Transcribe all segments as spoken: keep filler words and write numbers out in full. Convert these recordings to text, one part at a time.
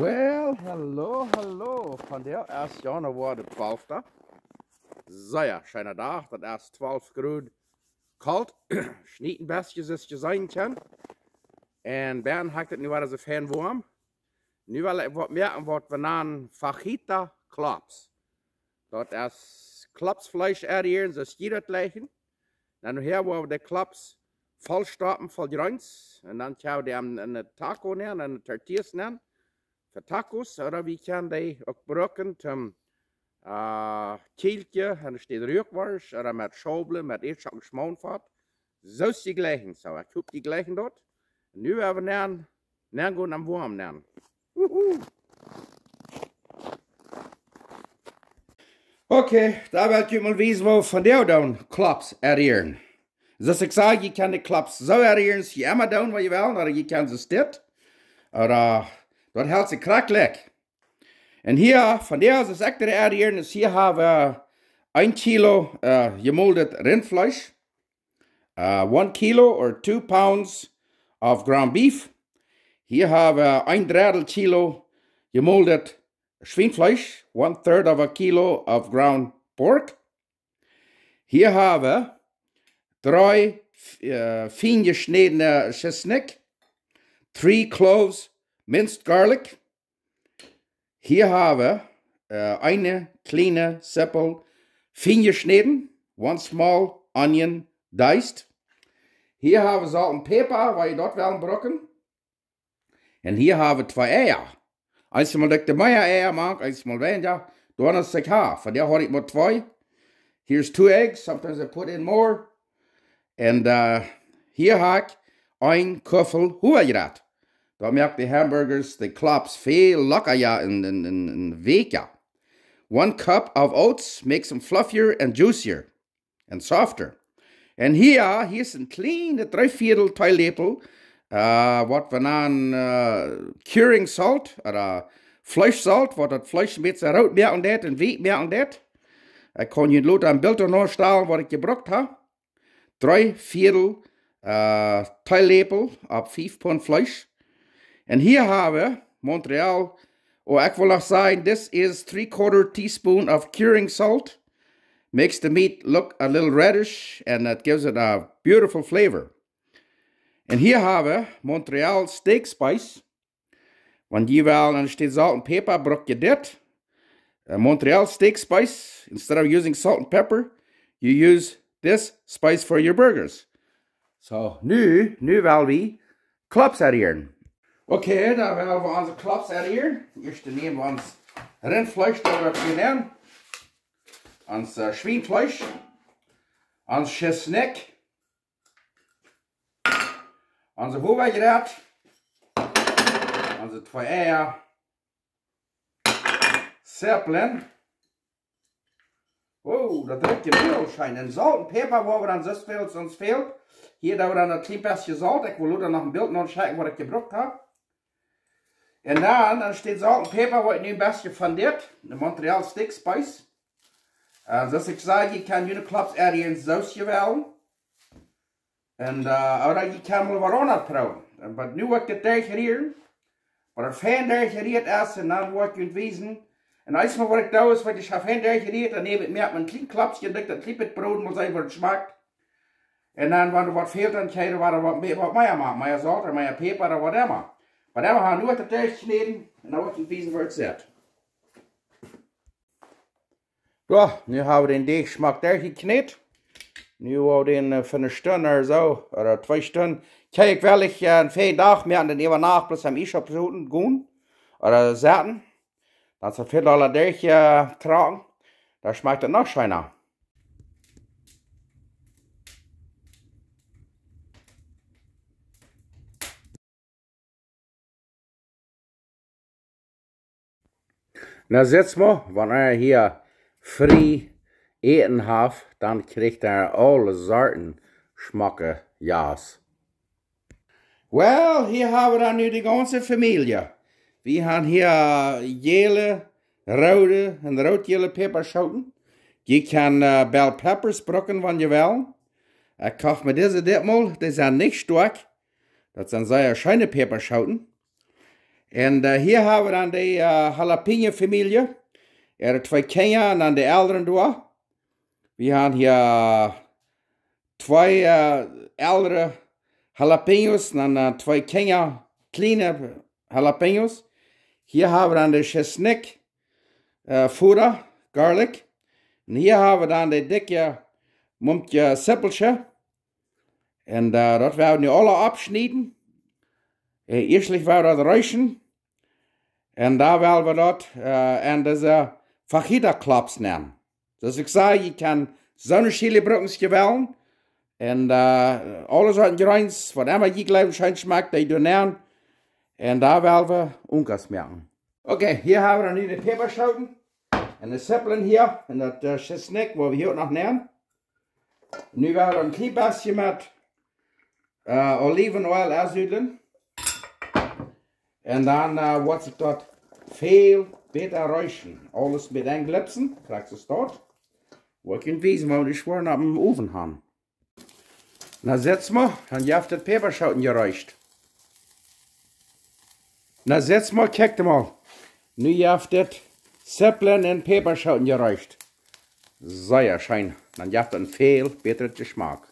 Well, hallo, hallo. Vondoag es Januoa de twalfte. Sea scheena Dach, daut es twalf Grod kolt. Schniet een bestje, soo aus jie seenen kjennen. Un bennen haft et nu wada soo fein woam. Nu well ekj waut moaken, waut wie nanen fajita Klops. Daut es Klopsfleesch erhieren, soo aus jie daut jlikjen. Dan nohäa woa wie de Klops voll stoppen, voll Jreens. Un dan kjenn wie dee en, en de Taco nämen, en de Tortillas nämen. Fa Tacos, ooda wie kjennen dee uk brucken toom, äh, Kjielkje, en de Städ Ruakworscht, ooda met Schaublen, met Eadschocken, Schmoonfat. Soo aus jie jlikjen, soo, ekj hop, jie jlikjen daut. Nu woa wie nämen, nämen gonen aum Woam nämen. Wuhu. Okay, dan well ekj junt mol wiesen, woo wie vondoag doonen Klops erhieren. Soo aus ekj säd, jie kjennen de Klops soo erhieren, aus jie emma doonen, waut jie wellen, ooda jie kjennen see stit. Ooda, daut helt sikj krakjt jlikj. Un hia, vondoag, soo aus ekj dee erhieren, es hia hab wie een Kilo, äh, jemoldet Rintfleesch. Uh, one kilo or two pounds of ground beef. Hia hab wie een Dredel Kilo jemoldet Schwienfleesch, one third of a kilo of ground pork. Hia hab wie dree, äh, fien jeschnädne Tschesnikj, three cloves minced garlic. Hia hab wie, äh, eene kjliene Zippel, fien jeschnäden, one small onion diced. Hia hab wie Solt un Päpa, woo jie daut wellen brucken. Un hia hab wie twee Eia. Eensmol doo ekj de mea Eia mank, eensmol weinja. Doano es ekj ha. Vondoag haud ekj mau twee. Here's two eggs. Sometimes I put in more. Un, äh, hia hab ekj een Kuffel Huagrat. Daut moakt de Hamburgers, de Klops väl lockra, jo, un, un, un, un weekja. One cup of oats makes them fluffier and juicier and softer. Un hia, hia es een kjliene dree Viedel Teeläpel, äh, waut wie nanen, äh, curing salt, ooda Fleeschsolt, waut daut Fleesch een bät root moaken deit un weekj moaken deit. Ekj kaun junt lota een Bilt doano stalen, waut ekj jebrukt hab. Dree Viedel, äh, Teeläpel opp fief Punt Fleesch. Un hia hab wie Montreal, oh, ekj well noch sajen, this is three quarter teaspoon of curing salt. Makes the meat look a little reddish and it gives it a beautiful flavor. Un hia hab wie Montreal steak spice. Wan jie wellen enne Städ Solt un Päpa, bruk jie dit. Uh, Montreal steak spice, instead of using salt and pepper, you use this spice for your burgers. So, nu, nu well wie Klops erhieren. Okay, dan well wie onse Klops erhieren. Ieescht näm wie ons Rintfleesch, daut wie hia nämen. Ons, äh, Schwienfleesch. Ons Tschesnikj. Onse Huagrat. Onse twee Eia. Zippel. Oh, daut rikjt je väl scheen. Un Solt un Päpa, woo wie dan soo väl, soo väl. Hia doo wie dan een kjlien bät Solt. Ekj well lota noch een Bilt nochecken, waut ekj jebrukt hab. Un dan, enne Städ Solt un Päpa, woa ekj nu een bät von dit, de Montreal steak spice. Äh, soo aus ekj säd, jie kjennen june Klops erhieren soo aus jie wellen. Un, äh, ooda jie kjennen mol waut aundret proowen. Un waut nu woa ekj dit derchrieren, waut daut fein derchjerieet es, un dan woa ekj junt wiesen. Un eensmol waut ekj doo es, waut ekj soo fein derchjerieet, dan näm ekj mea mien kjlien Klopsje, doo daut kjlien bät broden, mol seenen, woo daut schmakjt. Un dan, wan doa waut fält, dan kjenn jie doa waut, waut mea, waut mea moaken, mea Solt ooda mea Päpa ooda whatever. Oba dan woa wie nu daut derchkjnäden un dan woa ekj junt wiesen, woo daut sitt. Jo, nu hab wie dän Deajch schmock derchjekjnät. Nu woa wie dän, äh, fa eene Stund ooda soo, ooda twee Stunden. Kjikj, ekj well, ekj, äh, een feinen Dach moaken, dan äwa Nacht bloos aum Iesch oppstonen, gonen, ooda setten. Dan es daut väl dolla derch, äh, trocken. Dan schmakjt daut noch scheena. Na, sitst mol, wan eena hia frie Äten haft, dan kjricht eena aule Sorten schmocke Jast. Well, hia hab wie dan nu de gaunze Famielje. Wie han hia jäle, roode un rootjäle Päpaschooten. Jie kjennen, äh, bell peppers brucken, wan jie wellen. Ekj koft mie dise ditmol, dee sent nich stoakj. Daut sent sea scheene Päpaschooten. Un, äh, hia hab wie dan de, äh, Jalapeno Famielje. Äare twee Kjinja un dan de Elren doa. Wie haben hia twee, äh, elre Jalapenos un dan, äh, twee Kjinja, kjliene Jalapenos. Hia hab wie dan de Tschesnikj, äh, Foda, Garlic. Un hia hab wie dan de dikje Mumkje Sippelkje. Un, äh, daut woa wie nu aula oppschnieden. Äh, ieeschtlich woa wie daut reeschen. Un dan woa wie daut, äh, en dise Fajita Klops nämen. Soo aus ekj säd, jie kjennen soone Chili brucken aus jie wellen. Un, äh, aules waut en Jreens, waut emma jie jleewen scheen schmakjt, dee doa nämen. Un dan woa wie Unkas moaken. Okay, hia hab wie dan nu de Päpaschooten. Un de Sippeln hia. Un daut, äh, Tschesnikj, waut wie hia uk noch nämen. Nu woa wie daut een kjlien bät met, äh, Olivenoil aussudlen. Un dan, äh, woat sikj daut väl bäta reeschen. Aules met een Glipsen, krakjt soo aus daut. Woa ekj junt wiesen, woo wie dee schwoa oppem Owen haben. Na, sitt mol, dan jeft daut Päpaschooten jereescht. Na, sitt mol, kjikjt mol. Nu jeft daut Sippeln un Päpaschooten jereescht. Sea scheen. Dan jeft daut een väl bätret Jeschmak.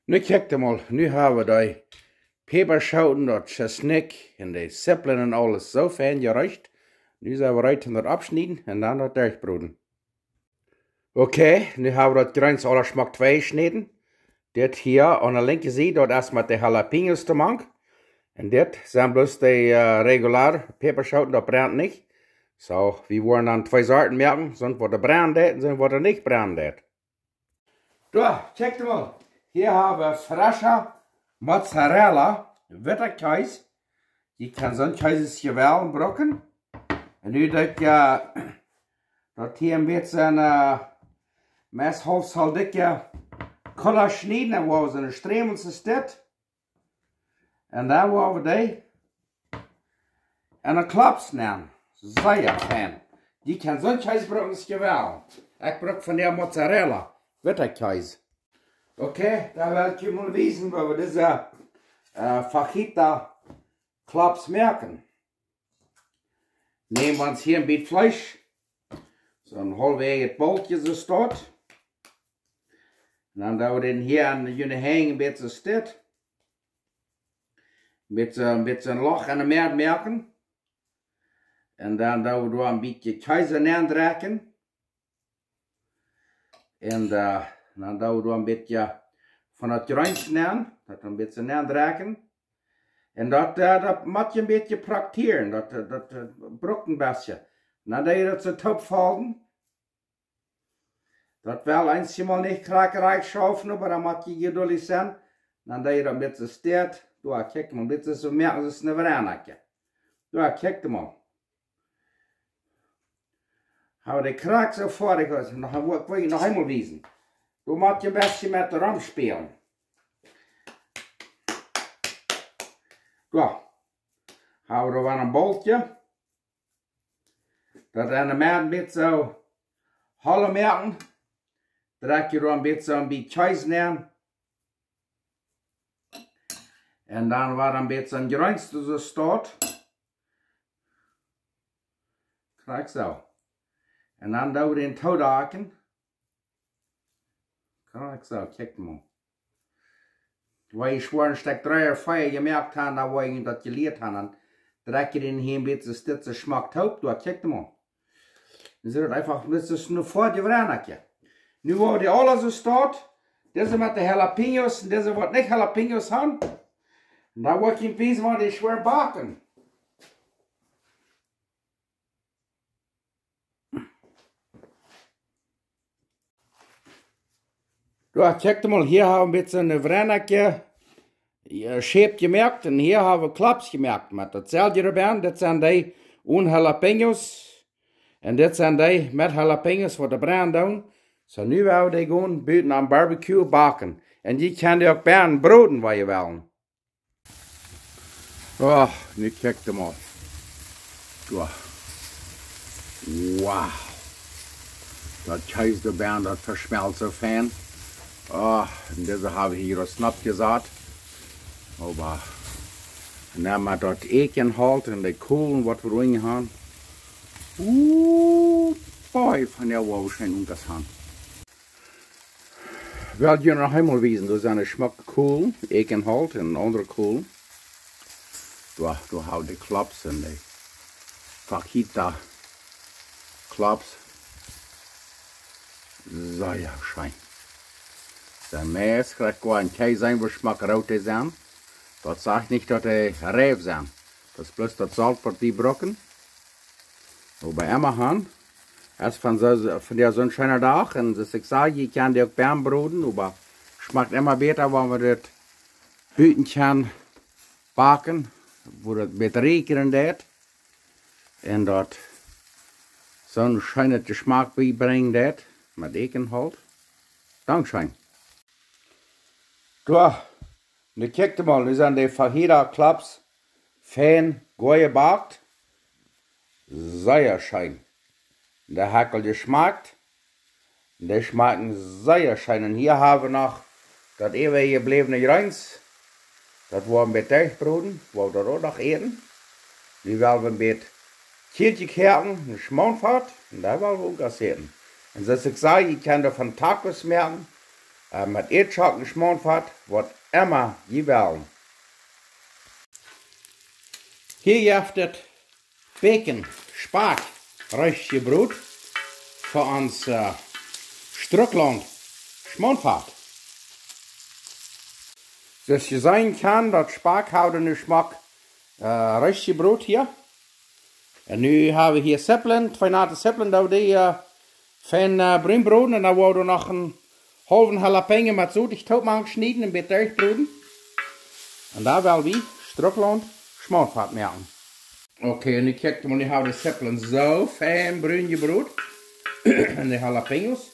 Nu kjikjt mol, nu hab wie de Päpaschooten, daut Tschesnikj un de Sippeln un aules soo fein jereescht. Nu sent wie reed om daut oppschnieden un dan daut derchbroden. Okay, nu hab wie daut Jreens aula schmock tweejeschnäden. Dit hia aun de linkje Sied, daut es met de Jalapeños to mank. Un dit sent bloos de, äh, reguläare Päpaschooten, daut brent nich. Soo, wie woaren dan twee Sorten moaken, soont waut doa brennen deit un soont waut doa nich brennen deit. Doa, kjikjt mol. Hia hab wie frescha Mozzarella, witta Kjees. Jie kjennen soon Kjees aus jie wellen brucken. Un nu daut ekj, äh, daut hia een bät, äh, meist haulf soo dikje Kulla schnieden, un woa wie soone Strämels es dit. Un dan woa wie dee en de Klops nämen. Sea fein. Jie kjennen soon Kjees brucken aus jie wellen. Ekj bruk von de Mozzarella, witta Kjees. Okay, dan well ekj junt mol wiesen, woo wie dise, äh, Fajita Klops moaken. Näm wie ons hia een bät Fleesch. Soon haulfwäajes Bolkje soo aus daut. Un dan doo wie dän hia aun de Henj een bät soo aus dit. Een bät, een bät een Loch enne Med moaken. Un dan doo wie doa een bät Kjees aundrekjen. Un, äh, dan doo wie doa een bät von daut Jreens nämen, daut een bät aundrekjen. Un daut, äh, daut mott jie een bät praktieren, daut, äh, daut, äh, brukt een bät. Dan doo jie daut soo toopfoljen. Daut well eenjemol nich krakjt rajcht schaufen, oba dan mott jie jeduldich sennen. Dan doo jie daut een bät soo, doa, kjikjt mol, een bät soo moaken, soo aus een Wrennakje. Doa, kjikjt mol. Hab wie dee krakjt soo foadich aus. Noch, ekj well noch eemol wiesen. Doa mott jie een bät met romspälen. Doa. Hab wie doa een Bolkje. Daut aun de Med een bät soo holle moaken. Drekj jie doa een bät soo een bät Kjees nämen. Un dan woat een bät een Jreens soo aus daut. Krakjt soo. Un dan doo wie dän toodakjen. Krakjt soo, kjikjt mol. Wan jie schwoa een Stekj dree ooda vea jemoakt haben, dan woa jie daut jelieet haben. Dan drekj jie dän hia een bät soo aus dit soo schmock toop, doa, kjikjt mol. Dan sent daut eefach, dit es een foadich Wrennakje. Nu woa wie dee aula soo stonen. Dise met de Jalapeños un dise waut nich Jalapeños haben. Un dan woa ekj junt wiesen, woo dee schwoa backen. Doa, kjikjt mol, hia hab wie een bät een Wrennakje, äh, Schäp jemoakt un hia hab wie Klops jemoakt met daut selwje doabie. Dit sent dee onen Jalapeños. Un dit sent dee met Jalapeños waut doa brennen doonen. Soo, nu woa wie dee gonen buten aum Barbecue backen. Un jie kjennen dee uk buten broden, wan jie wellen. Oh, nu kjikjt mol. Wow. Wow. Daut Kjees doabie, daut veschmelt soo fein. Oh, un dise hab ekj hia opp Snap jesat. Oba Na, met daut Eakjenholt un de Kolen waut wie unjen han. Ooh, boy, von dee woa wie scheen unkas han. Well junt noch eemol wiesen, doa sent de schmocke Kolen, Eakjenholt un aundre Kolen. Doa, doa hab wie de Klops un de Fajita Klops. Sea scheen. De Meist kjricht goa een Kjei sennen, woo schmock root dee sent. Daut sajcht nich, daut dee reif sent. Daut es bloos daut Solt, waut wie brucken. Oba emmahan, es von soo, von dee soo een scheena Dach. Un soo aus ekj säd, jie kjennen dee uk bie broden, oba schmakjt emma bäta, wan wie daut buten kjennen backen, woo daut bät rieekjen deit. Un daut soo een scheenet Jeschmak bie brinjen deit, met Eakjenholt. Dankscheen. Doa, nu kjikjt mol, nu sent de Fajita Klops fein goa jebakt. Sea scheen. De Hackel jeschmakjt. Dee schmakjen sea scheen. Un hia hab wie noch daut äwaje jebläwne Jreens. Daut woa wie een bät derchbroden, woa wie daut uk noch äten. Nu well wie een bät Kjielkje koaken, een Schmauntfat, un daut well wie uk aus äten. Un soo aus ekj säd, jie kjennen doavon Tacos moaken, äh, met Ätschocken, Schmauntfat, waut emma jie wellen. Hia jeft et Bacon, Spakj, resch jebrot fa ons, äh, Strucklaunt Schmauntfat. Soo aus jie seenen kjennen, daut Spakj haft nu schmock, äh, resch jebrot hia. Un nu hab wie hia Sipplen, twee nate Sipplen, daut wie dee, äh, fein, äh, brun broden. Un dan woa wie noch een haulwen Jalapeño met Solt toop mank schnieden un een bät derchbroden. Un dan well wie Strucklaunt Schmauntfat moaken. Okay, un ekj kjikj mol, nu hab wie de Sipplen soo fein brun jebrot. Un de Jalapeños.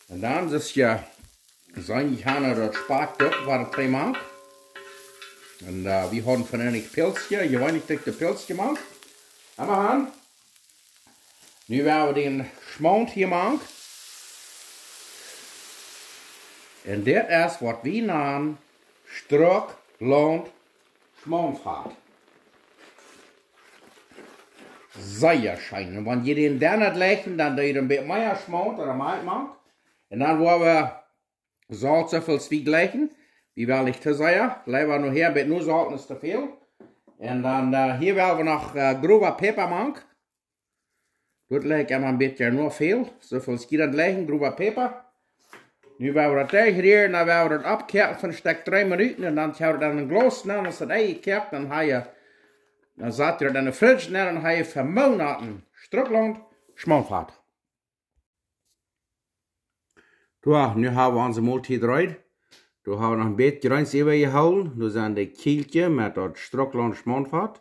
Un dan, soo aus jie seenen, ekj hab daut Spakj uk, wia et twee mank. Un, äh, wie hauden von eent Pilzje, jie weeten nich, de Pilzje mank. Emmahan. Nu woa wie dän Schmaunt hia mank. Un dit es waut wie nanen Strucklaunt Schmauntfat. Sea scheen. Un wan jie dän dan nich jlikjen, dan doo jie een bät mea Schmaunt ooda Malkj mank. Un dan woa wie Solt soo väl aus wie jlikjen. Wie wellen nich too sea. Leewa noch hia een bät no Solt es too väl. Un dan, äh, hia well wie noch, äh, growa Päpa mank. Daut jlikjt emma een bät no väl. Soo väl aus jie daut jlikjen, growa Päpa. Nu woa wie daut derchrieren, dan woa wie daut aufkoaken fa een Stekj dree Minuten. Un dan kjenn wie daut en een Glaus nämen, aus daut Ei koakt, dan ha jie, dan sat jie daut en de Fridge nenn, dan ha jie fa Moonaten Strucklaunt Schmauntfat. Doa, nu hab wie onse Moltiet reed. Doa hab wie noch een bät Jreens äwajehoolen. Doa sent de Kjielkje met daut Strucklaunt Schmauntfat.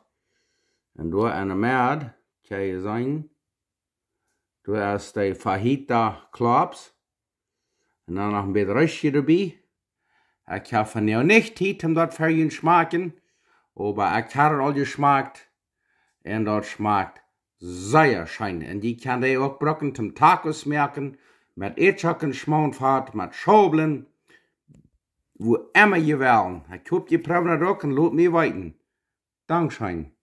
Un doa enne Med, kjenn jie seenen, doa es de Fajita Klops. Un dan noch een bät Reschje doabie. Ekj hab vondoag nich Tiet om daut fa junt to schmakjen, oba ekj hab et aul jeschmakt. Un daut schmakjt sea scheen. Un jie kjennen dee uk brucken toom Tacos moaken, met Ätschocken, Schmauntfat, met Schaublen, woo emma jie wellen. Ekj hop, jie proowen et uk un lot mie weeten. Dankscheen.